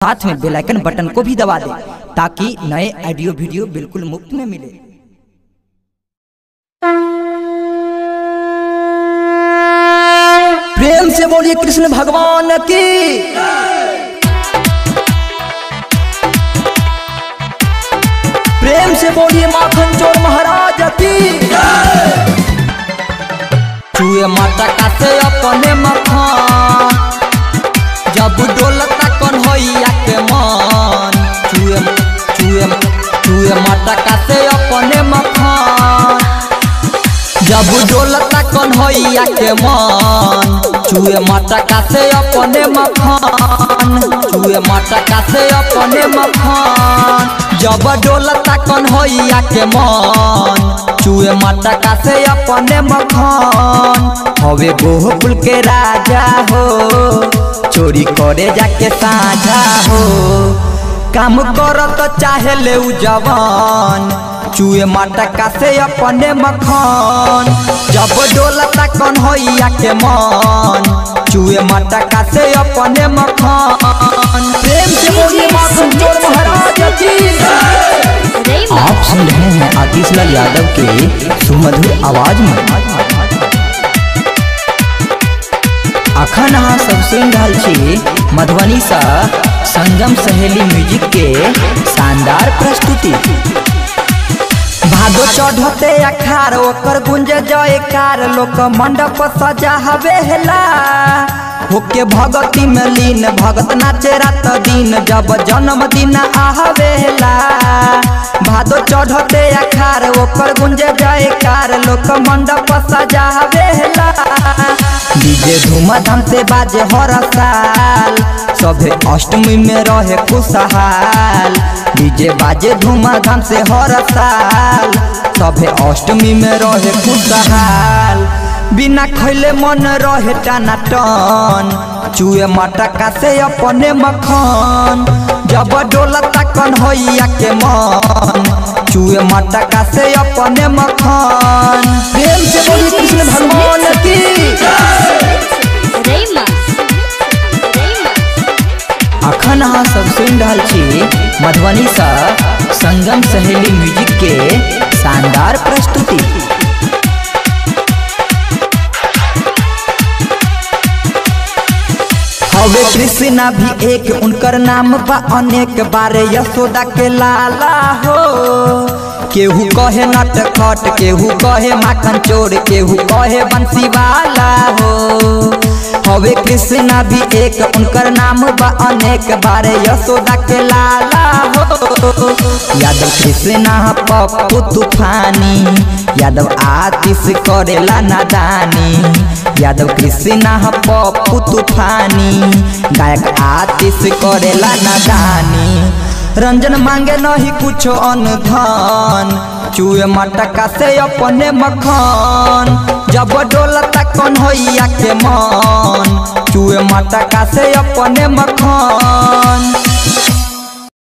साथ में बेल icon button को भी दबा दें ताकि नए ऑडियो वीडियो बिल्कुल मुफ्त में मिले। प्रेम से बोलिए कृष्ण भगवान की। प्रेम से बोलिए माखन चोर महाराज की। चूहे मटका से अपने मखान, जब डोलता कन्हैया के मन। चूहे चूहे चूहे मटका से अपने मखान, जब डोलता कन्हैया के मन। चूहे मटका से अपने मखान, चूहे मटका से अपने मखान, जब डोलता कन्हैया के मन। चूहे मटका से अपने मखान, हवे गोकुल के राजा हो, चोरी करे जाके साझा हो। काम करत चाहे ले उ जवान, चूहे मटका से अपने मखान, जब डोलता कन्हैया के मन। चूहे मटका से अपने मखान। प्रेम से बोलिए माखन चोर महाराज की। आप सुन रहे हैं आतिश लाल यादव के सुमधुर आवाज में। अखन अहाँ सब सुन रहल छी मधुबनी सा संगम सहेली म्यूजिक के शानदार प्रस्तुति। भादो चढ़ते अखार ओकर गुंज जयकार, लोक मंडप सजा हवेला। होके भगती में लीन भगत नाचे रात दिन, जब जन्मदिन आवेला। भादो चढ़ते अखार ओकर गुंज जयकार, लोक मंडप सजा हवेला। डीजे धूमधाम से बाजे हर साल, सभे अष्टमी में रहे खुशहाल। डीजे बाजे धूमधाम से हर साल, सभे अष्टमी में रहे खुशहाल। बिना खैले मन रहे टाना टन, चूहे मटका से अपने मखान, जब डोलता कन्हैया के मन। चूहे मटका से अपने मखान। प्रेम से बोलिए कृष्ण भगवान की। अखन अहाँ सब सुन रहल छी मधुबनी सा संगम सहेली म्यूजिक के शानदार प्रस्तुति। हवे कृष्णा भी एक, उनकर नाम बा अनेक, बारे यशोदा के लाला हो। केहू कहे नटखट, केहू कहे माखन चोर, केहू कहे बंसी वाला हो। हवे कृष्णा भी एक, उनकर नाम बा अनेक, बारे यशोदा के लाला हो। यादव कृष्णा पप्पू तूफानी, यादव आतिश करेला नादानी। यादव कृष्णा पप्पू तूफानी, गायक आतिश करेला नादानी। रंजन मांगे नहीं कुछो अनधन, चूहे मटका से अपने मखान, जब डोलता कन्हैया के मन। चूहे मटका से अपने मखान।